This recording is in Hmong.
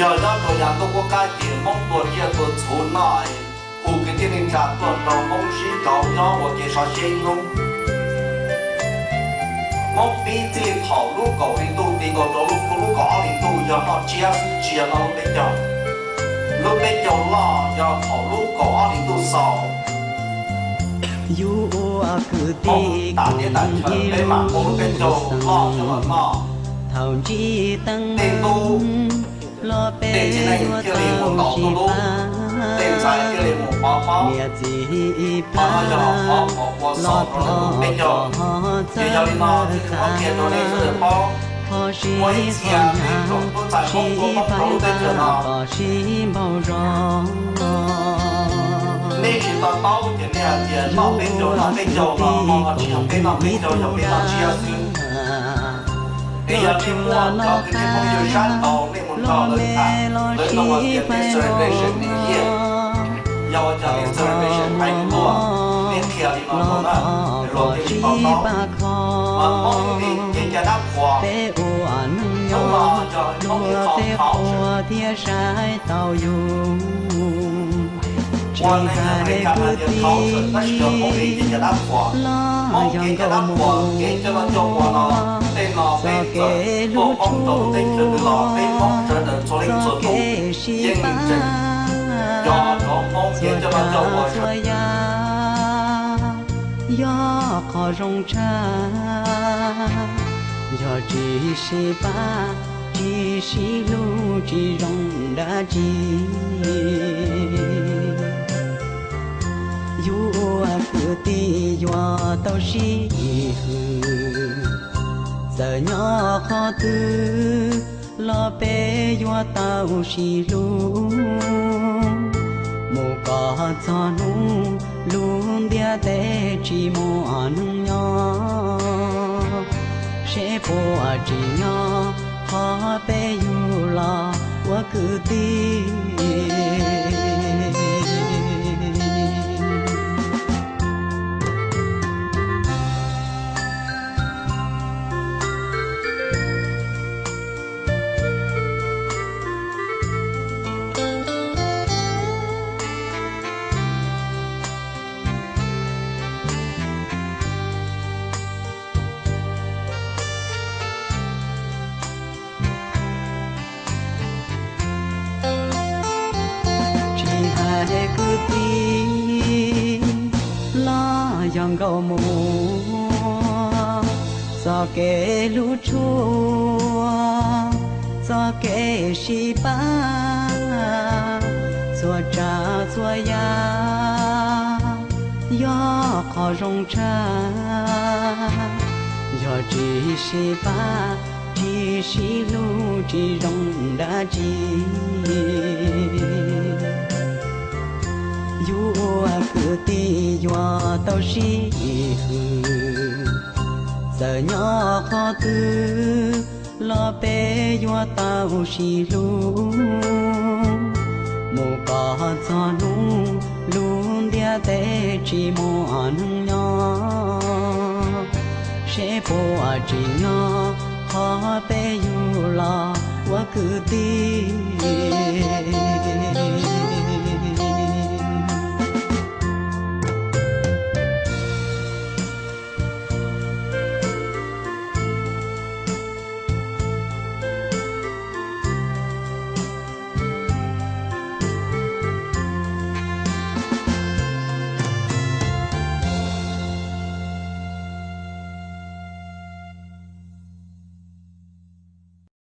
Yog nyob rau yav ntuj qub qab ces Hmoob tua tsiaj tua txhu noj, hu kwv tij neej tsa tuaj rau Hmoob sib rau nyob ua ke so siab ib hnub. Hmoob pib txij li thaum lub kaum hli ntuj ti nkaus rau lub, lub kaum ob hli ntuj yog noj tsiab xwb, tsis yog noj lub peb caug. Lub peb caug loj yog thaum lub kaum ob hli ntuj xaus. Yus ua kwv tij tam niaj tam chaw peb mam ua lub peb caug loj coj los noj. Thaum ntsib teeb meem los peb yuav tau sib pab, niam txiv ib pab los thov kom txog peb caug. Ces yog li no thiaj li qhia rau nej sawv daws paub, muaj ib txhia nej tseem tuaj txais Hmoob tua Hmoob rau lub teb chaws no, kom sib npaug zog. Nej tsis to taub ces nej hais tias noj peb caug noj peb caug no, hmo no tsis yog peb noj peb caug, yog peb noj tsiab xwb. Es yog nej muaj cov kwv tij Hmoob yug sab nraud nej mus nrog lawv tham, lawv tau hais tias celebration New Year, yog ua cas celebration hais tuaj, nej qhia li no rau na, luag thiaj li to taub. Mas Hmoob li kev cai dab qhuas, hnub no yog Hmoob ib qho thaum thiab saib tau yus. Ua neeg Amelikas hais tias thaum tab sis yog Hmoob li kev cai dab qhuas, Hmoob kev cai dab qhuas, kev coj noj coj ua no, tej no peb txawm tuaj poob rau lub teb chaws twg los peb Hmoob sawv daws txhua leej txhua tus yeej ntseeg, yog cov Hmoob kev coj noj coj ua txhua yam yog qhov zoo tshaj. Yog tsis sib pab, tsis sib hlub, tsis zoo dab tsi. Yus ua kwv tij yuav tau sib hwm, txawm nyob qhov twg los peb yuav tau sib hlub. Mus kom txog hnub lub ntiaj teb tsis muaj neeg nyob, seb puas tsim nyog qhov peb yug los ua kwv tij. Tsis hais kwv tij los yog nkauj muam, txoj kev hlub tshua, txoj kev sib pab, txhua tsav txhua yam yog qhov zoo tshaj. Yog tsis sib pab, tsis sib hlub, tsis zoo dab tsi. Yus ua kwv tij yuav tau sib hwm, txawm nyob qhov twg los peb yuav tau sib hlub. Mus kom txog hnub lub ntiaj teb tsis muaj neeg nyob, seb puas tsim nyog qhov peb yug los ua kwv tij.